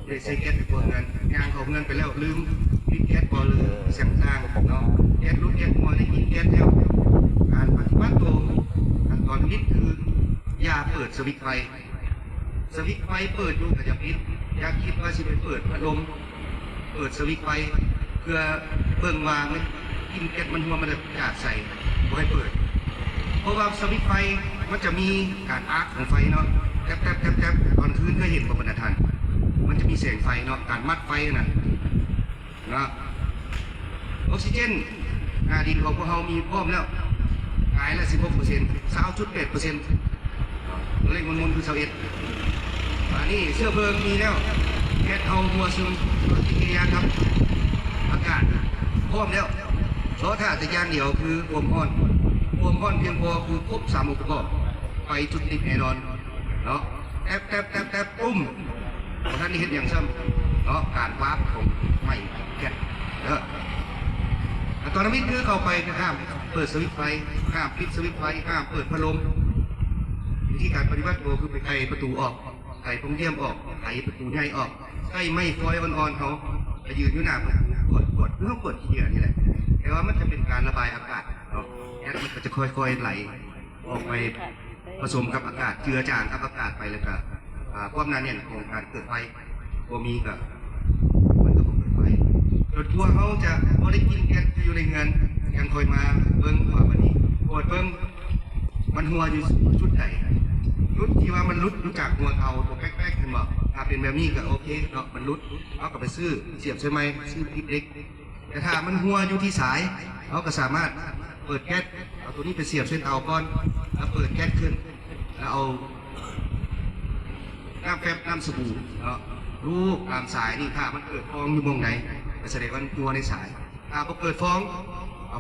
ໄດ້ໃສ່ແກັສໃນຄົວເຮືອນ ຍ່າງເຂົ້າເຮືອນໄປແລ້ວ ລືມປິດແກັສບໍ່ ຫຼື ສຽງຕ່າງເນາະ ແກັສຫຼຸດ ແກັສຮົ່ວ ໄດ້ກິນແກັສແລ້ວ ການປະຕິບັດໂຕ ຂັ້ນຕອນທຳອິດຄື ຢ່າເປີດສະວິດໄຟ. ສະວິດໄຟເປີດຢູ່ກໍຢ່າປິດ, ຢ່າຄິດວ່າຊິໄປເປີດພັດລົມ, ເປີດສະວິດໄຟເພື່ອເບິ່ງວ່າມັນ ກິ່ນແກັສມັນຮົ່ວມາຈາກໃສ, ບໍ່ໃຫ້ເປີດ. ເພາະວ່າສະວິດໄຟມັນຈະມີການອາກຂອງໄຟເນາະ, ແຕັບໆໆໆ ຕອນຄືນເຄີຍເຫັນບໍ່ບັນດາທ່ານ? ມັນຈະມີແສງໄຟເນາະ, ການມັດໄຟຫັ້ນນະ. ເນາະ ອອກຊີເຈນໜ້າດິນຂອງພວກເຮົາມີພ້ອມແລ້ວ ກາຍລະສິບຫົກເປີເຊັນ ຊາວຈຸດແປດເປີເຊັນ ຕົວເລກມົນໆຄືຊາວເອັດ ບາດນີ້ເຊື້ອເພີງມີແລ້ວ ແກັສເຮົາຮົ່ວຊຶມ ປະຕິກິລິຍາກັບອາກາດພ້ອມແລ້ວ ລໍຖ້າແຕ່ຢ່າງດຽວຄືຄວາມຮ້ອນ ຄວາມຮ້ອນພຽງພໍຄືຄົບສາມອົງປະກອບ ໄຟຈຸດຕິດແນ່ນອນເນາະ ແຕັບໆໆໆ ປຶ້ມ ບໍ່ທັນໄດ້ເຮັດຫຍັງຊ້ຳເນາະ ການວາບຂອງໄມ້ແກັສເດີ. ຕອນທຳອິດຄືເຂົ້າໄປກໍຫ້າມເປີດສະວິດໄຟ, ຫ້າມປິດສະວິດໄຟ, ຫ້າມເປີດພັດລົມ. ວິທີການປະຕິບັດກໍຄືໄປໄຂປະຕູອອກ, ໄຂປ່ອງຢ້ຽມອອກ, ໄຂປະຕູໃຫຍ່ອອກ, ໃຊ້ໄມ້ຟອຍອ່ອນໆເຮົາໄປຢືນຢູ່ໜ້າປະຕູ ກວດໆ ຄືເຮົາກວດຂີ້ເຫຍື້ອນີ້ແຫຼະ ແຕ່ວ່າມັນຈະເປັນການລະບາຍອາກາດເນາະ, ແກັສມັນກໍຈະຄ່ອຍໆໄຫຼ ອອກໄປປະສົມກັບອາກາດ ເຈືອຈາງກັບອາກາດໄປ ແລ້ວກະ ອາ ຄວາມໜາແໜ້ນຂອງການເກີດໄຟບໍ່ມີ ກະມັນກະບໍ່ເກີດໄຟ ຈົນກວ່າເຮົາຈະບໍ່ໄດ້ກິນແກັສທີ່ຢູ່ໃນເຮືອນ ຈັ່ງຄ່ອຍມາເບິ່ງວ່າບັດນີ້ກວດເບິ່ງ ມັນຮົ່ວຢູ່ຈຸດໃດ ຈຸດທີ່ວ່າມັນຫຼຸດ ຫຼຸດຈາກຮົ່ວເກົ່າຕົວແປັກໆ ແມ່ນບໍ່? ຖ້າເປັນແບບນີ້ກະໂອເຄເນາະ ມັນຫຼຸດ ເຮົາກະໄປຊື້ສຽບໃສ່ໃໝ່ ຊື້ພິບເຫຼັກ ແຕ່ຖ້າມັນຮົ່ວຢູ່ທີ່ສາຍ ເຮົາກໍສາມາດເປີດແກັສ ເອົາຕົວນີ້ໄປສຽບໃສ່ເຕົາກ່ອນ ແລ້ວເປີດແກັສຂຶ້ນ ແລ້ວເອົານ້ຳແຟບ ນ້ຳສະບູເນາະ ລູບຕາມສາຍນີ້ ຖ້າມັນເກີດຟອງຢູ່ໝ່ອງໃດ ກໍສະແດງວ່າມັນຮົ່ວໃນສາຍ ຖ້າບໍ່ເກີດຟອງ